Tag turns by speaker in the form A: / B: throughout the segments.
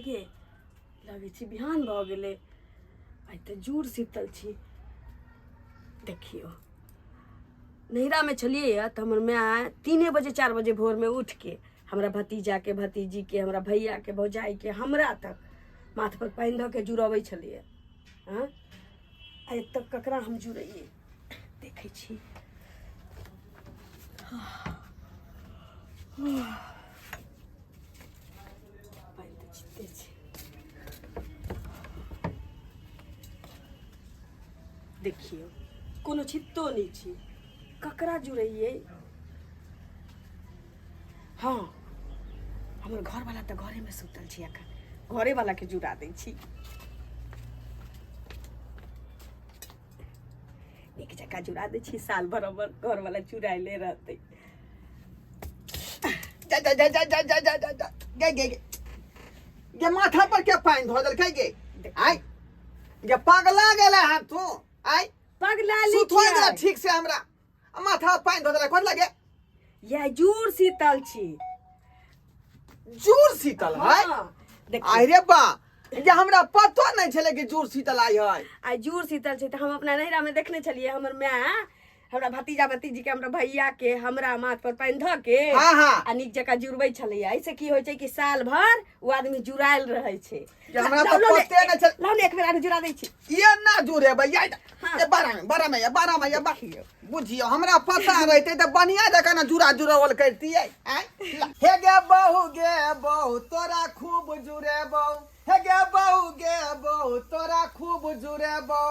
A: गे लगै छै बिहान भऽ गेलै। आइ तऽ जूड़ शीतल छी। देखियौ, नैहरामे छलियै यऽ तऽ हमर माय 3 बजे 4 बजे भोरमे उठिके हमरा भतीजाके, भतीजीके, हमरा भैयाके, भौजाइके, हमरा तक माथपर पानि धऽ के जुड़बै छलैए। हँ, आ एतऽ ककरा हम जुड़ैयै? देखै छी। पानि तऽ छिते छै। देखियौ, कोनो छितो नहि छै। ककरा जुड़ैयै? हँ, हमर घरवाला तऽ घरेमे सुतल छै एखन। घरेवालाके जुड़ा दै छी, नीक जकाँ जुड़ा दै छी। साल भर हमर घरवाला जुड़ायले रहतै।
B: जा जा जा जा जा जा जा जा जा गे गे गे गे, माथा पर के पानि धो देलकै गे? आय गे, पगला गेलै हन तू आय?
A: पगला ली?
B: सुथो गेला ठीक से हमरा आ माथा पर पानि धो देलकै, कथी लगे?
A: या जूड़ शीतल छी।
B: जूड़ शीतल है?
A: हाँ, देखियौ।
B: आय रे बा, जे हमरा पतो नहि छलै कि जूड़ शीतल आइ है।
A: आइ जूड़ शीतल छै तऽ हम अपना नैहरामे देखने छलियै, हमर माय हमरा भतीजा भतीजी के, हमरा भैया के, हमरा माथ पर पानि धऽ के
B: हाँ हाँ
A: आ नीक जकाँ जुड़बै छलैया। एहिसँ की होइ छै कि साल भर ओ आदमी जुड़ायल रहै छै।
B: कि हमरा तऽ
A: लाउ, लाउ ने,
B: पते नहि छल।
A: लाउ ने, एक बेर आरो जुड़ा दै छी।
B: ये ना जुड़ेबै ये।
A: हाँ।
B: ये 12 में, 12 में, ये 12 में, ये बुझियौ, हमरा पता रहतै तऽ बढ़िया जकाँ ने जुड़ा जुड़ावल करतियै। आँय, हे गे बहू, गे बहू, तोरा खूब जुड़ेबौ। हे गे बहू, गे बहू, तोरा खूब जुड़ेबौ।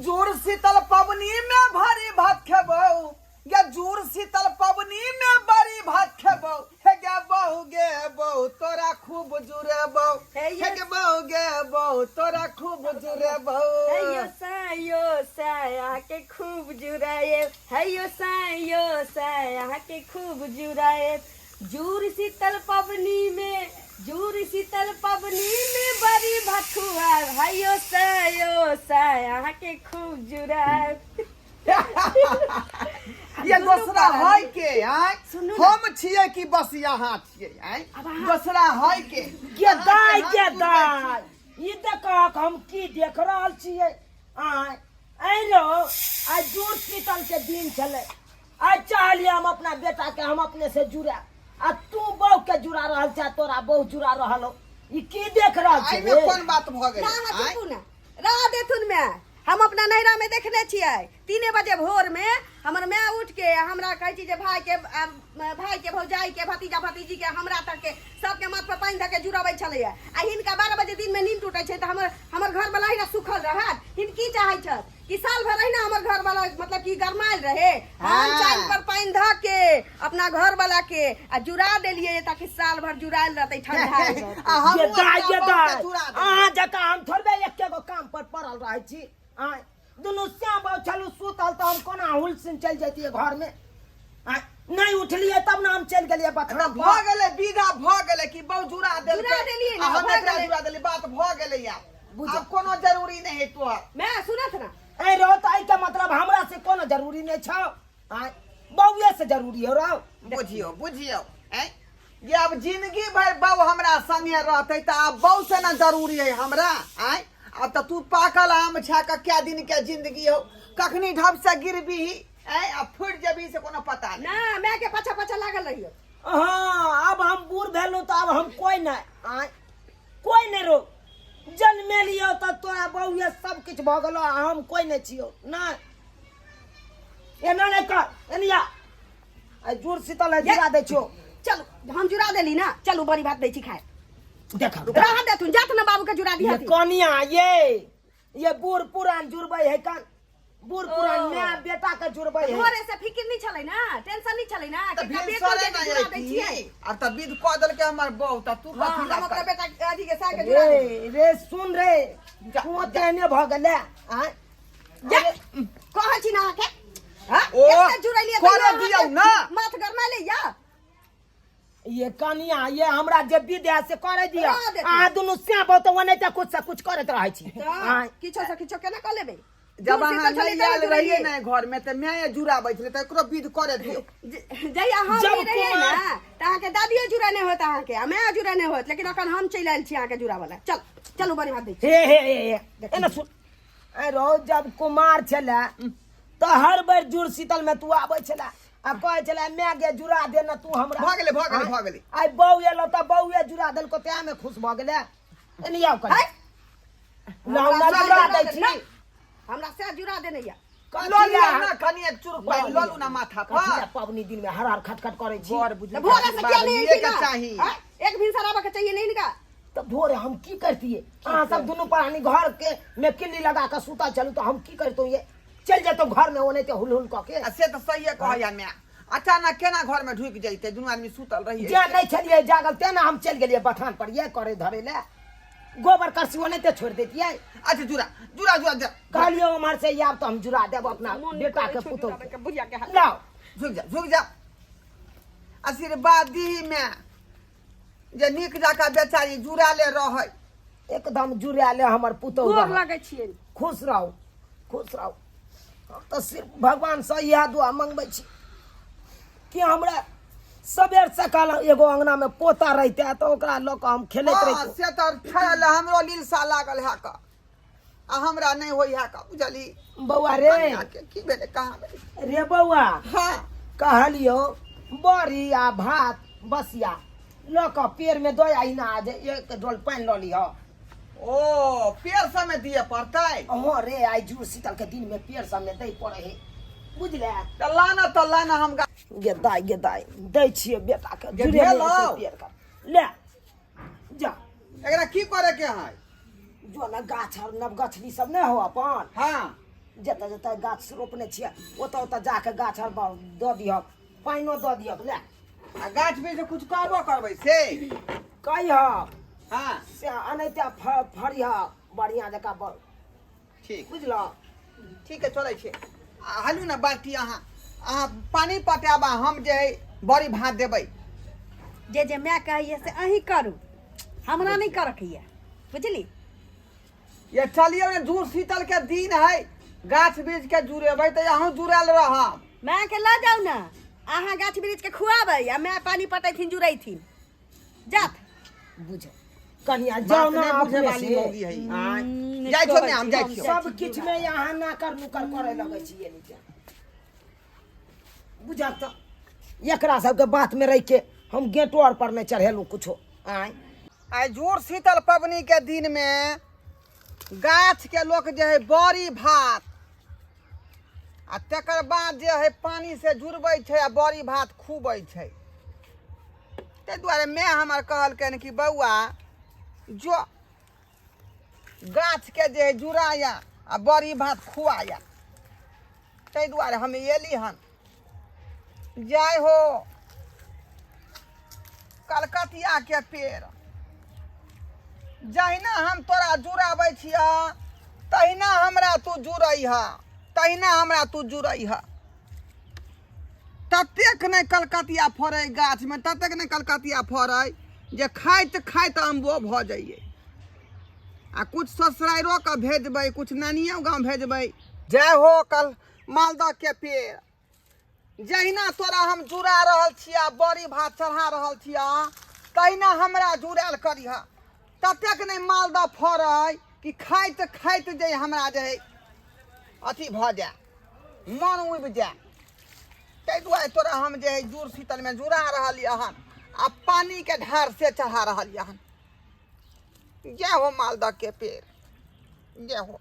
B: जुड़ शीतल पबनी में भरी भात खेबौ गे, जुड़ शीतल पबनी में बड़ी भात खेबौ। हे गे बहू, गे बहू, तोरा खूब जुड़ेबौ।
A: हे
B: हे गे बहू, गे बहू, तोरा खूब जुड़ेबौ।
A: हेयो सायो साया के खूब जुड़ाए, हेयो सायो साया के खूब जुड़ाए। जूर शीतल पबनी में, जूर शीतल पबनी में बड़ी भखुआ, हेयो सायो साया के खूब जुड़ाए।
B: ये दोसरा है के? आय,
A: सुनू ना।
B: हम छियै कि बस यहाँ छियै? आय,
A: आब अहाँ-
B: दोसरा है के?
C: गे दाय,
B: अहाँके
C: गे
B: हाथ
C: दाय, ई देखक हम की देख रहल छियै? आय ऐ रो, आइ जूड़ शीतल के दिन छलै। आइ चाहलियै हम अपना बेटा के हम अपने से जुड़ा, आ तू बहू के जुड़ा रहल छै, तोरा बहू जुड़ा रहल हो। ई की देख रहल छी
B: एहिमे
C: रे?
B: कोन बात भऽ गेलै?
A: ना अहाँ
B: आँय?
A: चुपू ने, रह देथुन माय। हम अपना नैहरा में देखने छियै, 3 बजे भोर में हमर माय उठ के हमरा कहै छै जे भाई के, भाई के, भौजाई के, भतीजा भतीजी के, हमरा तक के सबके माथ पर पानि धऽ के जुड़बै छलैया। आ हिनका 12 बजे दिन में नींद टूटै छै तऽ हमर हमर घर वाला ही सुखल रहत? हिन की चाहै छथि कि साल भर रही ना हमर घर वाला, मतलब कि गरमायल रहे? हम चाइन पर पानि धऽ के अपना घर वाला के आ जुड़ा देलियै ताकि साल भर जुड़ायल रहतै, ठंडा रहतै।
B: आ हमहूँ
C: ये दाय,
B: अपना
C: ये
B: बहू के
C: दाय,
B: जुड़ा देबै।
C: अहाँ जकाँ हम थोड़बे एके गो काम पर पड़ल रहै छी। आँय, दुनू श्याम बाबू छलू सुतल तऽ हम कोना हुलसिन चलि जैतियै घरमे? आँय, नहि उठलियै तब ने हम चलि गेलियै बथान
B: तऽ
C: पर।
B: भऽ गेलै, विदा भऽ गेलै कि बहू जुड़ा देलकै।
A: जुड़ा देलियै ने,
B: आ हम
A: भऽ
B: एकरा
A: गेलै।
B: जुड़ा देलियै, बात भऽ गेलै आब।
C: बुझ।
B: आब कोनो जरूरी नहि है तोहर।
A: मैं सुनत ना।
C: ऐ रहो, तऽ एहिके मतलब हमरा से कोनो जरूरी नहि छौ? आँय, बौए से जरूरी हो रहो?
B: बुझियौ, बुझियौ, ऐं ये आब जिंदगी भरि बहू हमरा संगे रहतै तऽ आब बहू से ने जरूरी है हमरा। आँय, आब तऽ तू पाकल आम छा कऽ कै दिन के जिंदगी हो, कखनी ढब से गिरबीही, ऐं, आ फुटि जेबही से कोनो पता नहि।
A: ना मैं के पाछा पाछा लागल रहियो।
C: हाँ, अब हम बूढ़ भेलहुँ तऽ आब हम कोइ नहि, आँय, कोइ नहि रो। जन्मेलियौ तऽ तोरा बौए सब किछु भऽ गेलौ आ हम कोइ नहि छियौ। नहि, एना नहि कर, एनिया आइ जुड़ शीतल है, जुड़ा दै छियौ।
A: चलू, हम जुड़ा देली ना, चलू बड़ी भात दै छी खाए।
C: देख,
A: रह देथुन, जात ना बाबू के जुड़ा दिया।
C: ये कनिया, ये बूढ़ पुरान जुड़बै है कन, बूढ़ पुरान
A: ओ।
C: माय बेटा के जुड़बै है।
A: घरे से फिकिर नहीं छलै ना, टेंशन नहीं छलै ना
B: तऽ
A: कि बेटो
B: भिनसरे
A: के
B: नहि
A: जुड़ा दै
B: अयती
A: छियै।
B: आ तऽ विध कऽ देलकै हमर बहू तऽ तू
A: हाँ,
B: कथी
A: हम
B: लए
A: अपना
B: कर?
A: बेटा के अथी के साय के जुड़ा देबै।
C: रे रे, सुन रे,
B: जा,
C: तू तेहने भऽ गेलै? आँय,
A: जा, कहै छी ना अहाँके, हाँ?
B: ओ,
A: एते जुड़ैलियै
B: करऽ
A: तैयो अहाँके
B: दियौ ना।
A: माथ गरमा लैया।
C: ये कनिया, ये हमरा जे विध है से करे दिया।
A: करा देथिन।
C: अहाँ दुनू श्याम बहुत ओनाहिते कुछ से कुछ करैत रहै छी।
A: तऽ
C: आँय,
A: किछो से किछो केना कऽ लेबै?
B: जब
A: जुड़
B: अहाँ
A: शीतल छलै
B: नहि
A: तब
B: आयल रहियै
A: जुड़ेलियै।
B: ने घर में तऽ माये जुड़ाबै छलै तऽ एकरो विध करे दियौ।
A: जहिया हम
C: जब
A: नहि रहियै
C: कुमार-
A: ने तऽ अहाँके दादियो जुड़ेने होत अहाँके आ माय जुड़ेने होत, लेकिन अखन हम चलि आयल छी अहाँके जुड़ाबऽ लए। चल चलू, बड़ी भात दै छी।
C: हे हे हे हे, एना सुन, आइ रौ, जब कुमार छलै तऽ हर बेर जुड़ शीतल में तू आबै छलै आ कहै छलै, माय गे, जुड़ा दे ने तू हमरा।
B: भऽ गेलै, भऽ गेलै, भऽ गेलै।
C: आइ बहू एलो तऽ बहुए जुड़ा देलको, तें में खुश भऽ गेलै। एने आउ कनि।
A: है?
C: लाउ ना,
A: हमरा
C: जुड़ा
A: से
C: दै छी।
A: नहि, हमरा से जुड़ा देने यऽ।
C: कथी
B: लऽ लिअ
C: लए?
B: ने कनि एक चुरुक पानि लऽ लू ने माथा
C: कथी लए
B: पर।
C: पबनी दिन में हर हर खटखट करै छी?
B: बड़ बुझू
A: तऽ भोरे से किया नहि
B: लिए के
A: एलखिन
B: चाही।
A: हँ? एक भिनसर आबऽ के चाहिए नहीं इनका।
C: तऽ भोरे हम की करतियै? अहाँ सब दुनू प्राणी घर के में किल्ली लगा कऽ सुतल छलू तऽ हम की करितहुँ? ये चलि जेतहुँ घर में ओनाहिते हुल हुल कऽ के।
B: आ से तऽ सहिए कहैया माय, अचानक केना घर में ढुकि जैते? दुनू आदमी सुतल रहियै।
C: जे नहि छलियै जागल तें ने हम चलि गेलियै बथान पर ये करे धरे लए। गोबर करसी ओनाहिते छोड़ि दैतियै।
B: अच्छा, जुड़ा जुड़ा जुड़ा जा।
C: कहलियै उम्हर से आयब तऽ हम जुड़ा देब अपना
A: मोन
C: बेटा
A: करै
C: के
A: छौ
C: पुतोहु
A: जुड़ाबै
C: के।
A: के, बुढ़िया के हाथ।
C: लाउ।
B: झुक जा, झुक जा। आशीर्वाद दीही माय जे नीक जकाँ बेचारी जुड़ाले रहै।
C: एकदम जुड़ाले हमर पुतोहु
A: गोर
C: रहै।
A: लगै छियै।
C: खुश रहू, खुश रहू। हम तऽ सिर्फ भगवानसँ इएह दुआ मंगबै छी कि हमरा सबेर सकाल एगो अंगना में पोता रहिते तऽ ओकरा लऽ कऽ हम खेलैत
B: हाँ,
C: रहितहुँ।
B: से तऽ खेल हमरो लीलसा लागल है का, आ हमरा नहि होइ है का, बुझली?
C: बौआ रे।
B: कनिया के की भेलै, कहाँ भेलै?
C: रे बौआ।
B: हाँ।
C: कहलियौ बड़ी आ भात बसिया लऽ कऽ पेड़ में दऽ आइ ना, जे एक डोल पानि लऽ लिह।
B: ओ पेड़ सबमे दिअ पड़तै?
C: अहाँ रे, आइ जुड़ शीतल के दिन में पेड़ सबमे दै पड़े है, बुझले?
B: तऽ लाना, तऽ लाना हम
C: गे दाइ, गे दाइ, दै छियै बेटा के।
B: गे
C: जुड़े नहि
B: भेलौ?
C: हेतै पेड़ के, ले जा।
B: एकरा की करे के है?
C: जो ने गाछ आर नवगछली सब नहि हो अपन।
B: हाँ।
C: जतऽ जतऽ गाछ रोपने छियै ओतऽ ओतऽ जाके गाछ आर दऽ दिहक, पानिओ दऽ दिहक, ले।
B: आ गाछ वृक्ष कुछ कहबो करबै से?
C: कहिहक।
B: हाँ।
C: से अनैते फरिहक बढ़िआँ जकाँ
B: ठीक।
C: बुझलह?
B: ठीक है, चलै छै। आ हलू ने बाल्टी, अहाँ अहाँ पानि पटायब आ हम जे है बड़ी भात देबै।
A: जे जे माय कहैए से अहीं करू, हमरा नहि करके यऽ, बुझली?
B: ये चलियौ ने, जुड़ शीतल के दिन है, गाछ वृक्ष के जुड़ेबै तऽ अहूँ जुड़ल रहब।
A: मायके लऽ जाउ ने, अहाँ गाछ वृक्ष के खुआबै आ माय पानि पटेथिन, जुड़ैथिन जात।
C: बुझ कनिया, जाउ
B: बात
C: ने
B: नहि बुझे
C: अपने
B: वाली
C: से।
B: मौगी है ई।
C: आँय।
B: जाइ छियौ ने, हम जाइ छियौ।
C: सब किछु में यहाँ नाकर नुकर करे लगै छियै नीचे। बुझक तऽ एकरा सबके बात में रहि के हम गेटो आर पर नहि चढ़ेलहुँ कुछो। आँय।
B: आइ जुड़ शीतल पबनी के दिन में गाछ के लोक जे है बड़ी भात आ तकर बाद जे है पानी से जुड़बै छै आ बड़ी भात खुबै छै। ताहि दुआरे माय हमर कहलकनि कि बौआ जो गाछ के जे है जुड़ाया आ बड़ी भात खुआया, ताहि दुआरे हम एली हन। जय हो कलकतिया के पेड़, जहिना हम तोरा जुड़ाबै छियह तहिना हमरा तू जुड़ैह, तहिना हमरा तू जुड़ैह। ततेक नहि कलकतिया फड़ै गाछमे, ततेक नहि कलकतिया फड़ै जे खाइत खाइत अम्बो भऽ जाइए। आ कुछ ससुराइरो के भेजबै, कुछ नानियो गाँव भेजबै। जय हो कल मालदह के पेड़, जहिना तोरा हम जुड़ा रहल छिया, बड़ी भात चढ़ा रहल छिया, तहिना हमरा जुड़ायल करिह। ततेक नहि मालदह फड़ै कि खाइत खाइत जे हमरा जे है अथी भऽ जाय, मन उबि जाय। ताहि दुआरे तोरा हम जे है जुड़ शीतलमे जुड़ा रहल हन आ पानिके ढार से चढ़ा रहल हन। जय हो मालदह के पेड़, जय हो।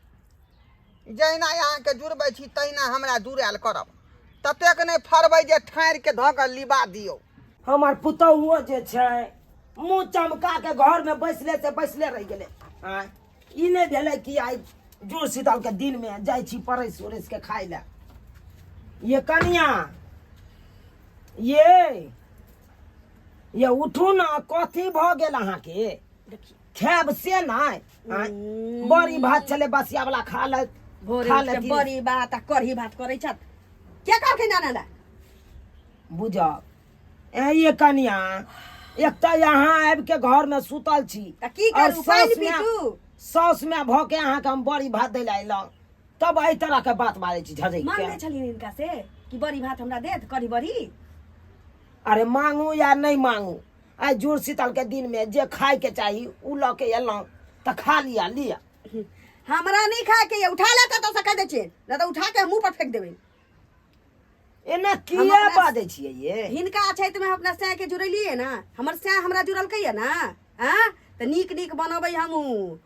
B: जहिना अहाँके जुड़बै छी तहिना हमरा जुड़ायल करब। ततेक नहि फड़बै जे ठाढ़िके धऽ कऽ लिबा दियौ।
C: हमर पुतहुओ जे छै मुँह चमका के घर में बैसले से बैसले रहि गेलै। आँय, ई नहि भेलै कि आइ जुड़ शीतल के दिन में जाइ छी परसि उरसि के खाय लए। ये कनिया, ये उठू ने, कथी भऽ गेल अहाँके? खायब से नहि? आँय, बड़ी भात छलै बसिया वाला, खा ले।
A: भोरे
C: खा
A: उठि के
C: लेती।
A: बड़ी भात आ कढ़ी भात करै छथि, के कहलखिन जानै लए?
C: बुझब ए ये कनिया, एक तऽ यहाँ आबि के घर में सुतल छी
A: तऽ की
C: और
A: करू, पानि
C: साउस में
A: पीटू?
C: साउस में भऽ के अहाँके हम बड़ी भात दै लए अयलहुँ। तब एहि तरह के बात बाजै छी झजै के।
A: मांगने छलियन हिनका से कि बड़ी भात हमरा देत कढ़ी बड़ी?
C: अरे मांगू या नहीं मांगू, आइ जुड़ शीतल के दिन में जे खाए के चाही उ लऽ के एलहुँ तऽ खा लिया लिया।
A: हमरा नहीं खाए के ये, उठा लेता तो सका दे छियै, नहीं तो उठा के मुंह पर फेंक देबै।
C: एना
A: हम
C: किया
A: अपना
C: बाजै छियै ये?
A: हिनका अछैत में हम अपना सैं के जुड़ेलियै ना, हमर सैं हमरा जुड़लकै ये ना, आँ तऽ नीक नीक बनबै हमहूँ,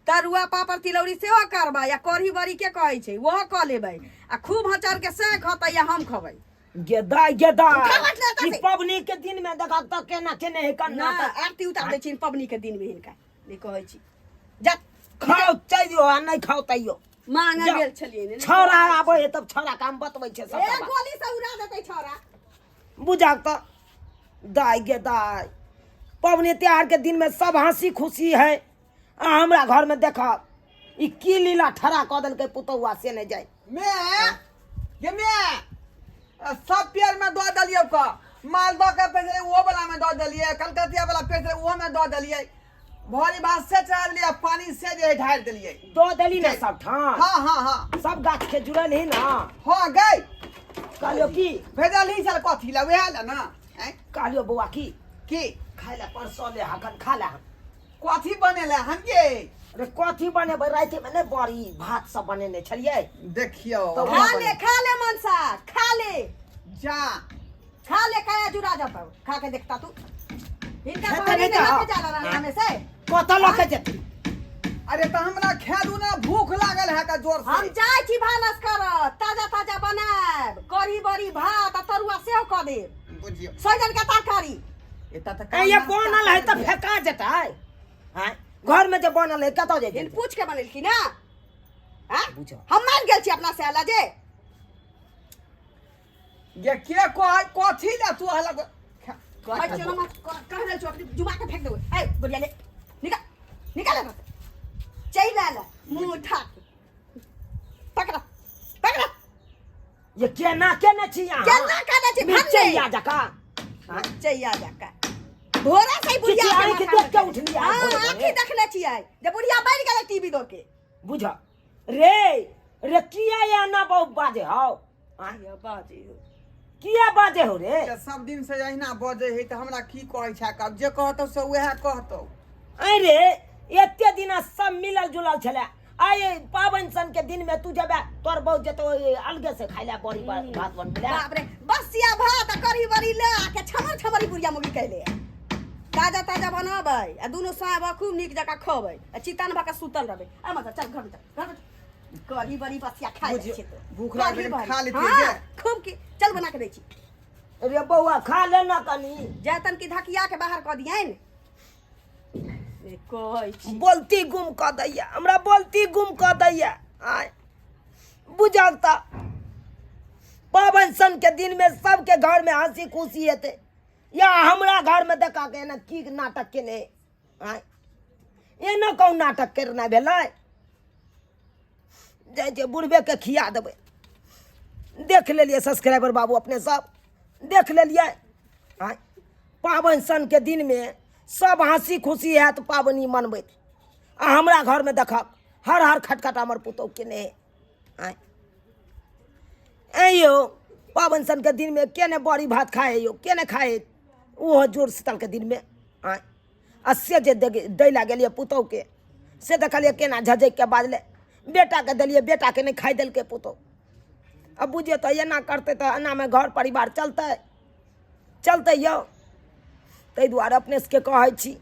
A: तरुआ पापड़ तिलौरी सेहो करबै, आ कढ़ी बड़ी के कहै छै ओहो कऽ लेबै, आ खूब हचर के सैं खतै आ हम खबै।
C: गेदा गेदा,
A: उठा बाटले एतऽ
C: ई
A: से।
C: पबनी के दिन में देखा तऽ केना केने है कन्ना
A: ना
C: तऽ
A: आरती उतार दै छियनि पबनी के दिन में हिनका नहि कहै छी जा।
C: खाओ तैयो आ नहि खाओ तैयो।
A: मांगे
C: जाओ।
A: गेल छलियै ने
C: छौड़ा आबै है तब छौड़ा के हम बतबै छियै
A: ए
C: सबटा बात।
A: गोली से उड़ा देतै छौड़ा।
C: बुझाक तऽ दाय गे दाय, पबनी त्योहार के दिन में सब हंसी खुशी है, आ हमरा घर में देखब ई की लीला ठड़ा कऽ देलकै पुतौआ से नहि जाय।
B: मे गे मे, सब पेड़ में दऽ देलियै ओकर, मालदह के पेड़ छलै ओहो वाला में दऽ देलियै, कलकतिया वाला पेड़ छलै ओहो में दऽ देलियै, भरी भात से चढ़ा देलियै, पानी से जे ढारि देलियै।
C: दऽ देली ने सब ठाम?
B: हाँ हाँ हाँ।
C: सब गाछ के जुड़ल ही ना?
B: हाँ गई।
C: कहलियो की
B: भेजल ही छल कथी ला वएह ला ना? आँय?
C: कहलियो बौआ की
B: की
C: खाय ला परसो ले हकन खा ले।
B: कथी बनेले हन गे?
C: अरे कथी बनेबै, राति में ने बड़ी भात सब बनेने छलियै।
B: देखियौ।
C: तऽ
A: खा ले खा ले मनसा खा ले।
B: जा
A: खा ले, काया जुड़ा जाता खा के देखता तू हिनका
C: खेतै
A: कहली
C: नहि
A: नहि
C: तऽ।
A: लऽ के जाला ना हमें से।
C: कतऽ लऽ के जेतै?
B: अरे तऽ हमरा खेलू ना, भूख लागल है का जोर से।
A: हम जाइ छी भानस करऽ, ताजा ताजा बनायब कढ़ी बड़ी भात आ तरुआ सेहो कऽ देब।
B: बुझियौ
A: सजन के तरकारी।
B: एतऽ तऽ
C: ए, ये
B: काम
C: बनल है तऽ फेका जेतै। आँय, घर में जे बनल है कतऽ जेतै?
A: हिन पूछ के बनेलखिन ना? आँय?
C: बुझो।
A: हम मान गेल छी अपना से जे।
B: ये के कह कथी ला तू हला
A: कहै छियौ ना, कह रहल छियौ, अपने जुमा के फेंक देबै। ए बुढ़िया ले निकाल निकाल एतऽ से। चलि आयल मुँह उठा के। पकड़ पकड़।
C: ये केना केने छी अहाँ?
A: केना केने छी?
C: मिरचैया जकाँ।
A: मिरचैया जकाँ। भोरा से ही बुढ़िया
C: किछु
A: के
C: आँखि
A: माथा
C: देख के
A: में।
C: उठलियै
A: हाँ,
C: भोरे भोरे।
A: आँखि देखने छियै जे बुढ़िया बढ़ि गेलै टीवी दऽ के।
C: बुझ रे रे, किया एना बहु बाजे हौ? आँय?
A: किया बाजे हौ?
C: किया बाजे हो रे?
B: जे सब दिन से अहिना बजै है तऽ हमरा की कहै छै? आब जे कहतौ से उएह कहतौ।
C: अरे एते दिना सब मिलल जुलल छलै, आइ पाबनि सन के दिन में तू जेबे तोर बहु जेतो अलगे से खाइ ला बड़ी भात बनबै ला।
A: बाप रे, बसिया भात आ कढ़ी बड़ी ले आके छमर छमरी बुढ़िया मुगी कैले। ताजा ताजा बनाबै आ दुनू साँझ खूब नीक जकाँ खबै आ चितन भऽ के सुतल रहबै। आ मतलब चल घर में चल, घर में चल। कढ़ी बड़ी बसिया खाइ
B: बुझियौ,
A: छै तो।
B: भूख लागल
A: कढ़ी
B: लेकिन
A: बड़ी।
B: खा लेतियै
A: हाँ,
B: गे।
A: खूब की चल बना के दै छी।
C: अरे बौआ खा ले ना कनी।
A: जैतन की धकिया के बाहर कऽ दियनि। ए, कहै छी।
C: बोलती गुम कऽ दैया हमरा, बोलती गुम कऽ दैया। आय बुझल तऽ पाबनि सन के दिन में सबके घर में हंसी खुशी हेतै, या हमरा घर में देखा के एना की नाटक केने? आय एना कहूँ नाटक करना भेलै? जाइ छै बुढ़बे के खिया देबै। देख लेलियै सब्सक्राइबर बाबू, अपने सब देख लेलियै। आय पाबनि सन के दिन में सब हंसी खुशी हैत पाबनि मनबैत, आ हमरा घर में देखक हर हर खटखट हमर पुतहु केने। आय ऐ यौ, पाबनि सन के दिन में केने बड़ी भात खाए यौ, केने खाए ओहो जोर शीतल के दिन में? आय आ से जे दै लए गेलियै पुतहुके से देखलियै केना झझकि के बाजलै। बेटाके देलियै, बेटाके नहि खाइ देलकै पुतहु। आब बुझियौ तऽ एना करतै तऽ एनामे घर परिवार चलतै? चलतै यौ? ताहि दुआरे अपने सबके कहै छी,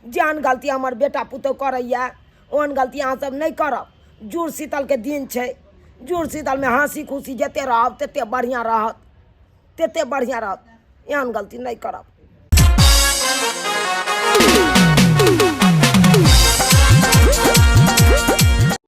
C: जेहन गलती हमर बेटा पुतहु करैए ओहन गलती अहाँ सब नहि करब। जुड़ शीतलके दिन छै, जुड़ शीतलमे हँसी खुशी जते रहब तते बढ़िआँ रहत, तते बढ़िआँ रहत। एहन गलती नहि करब।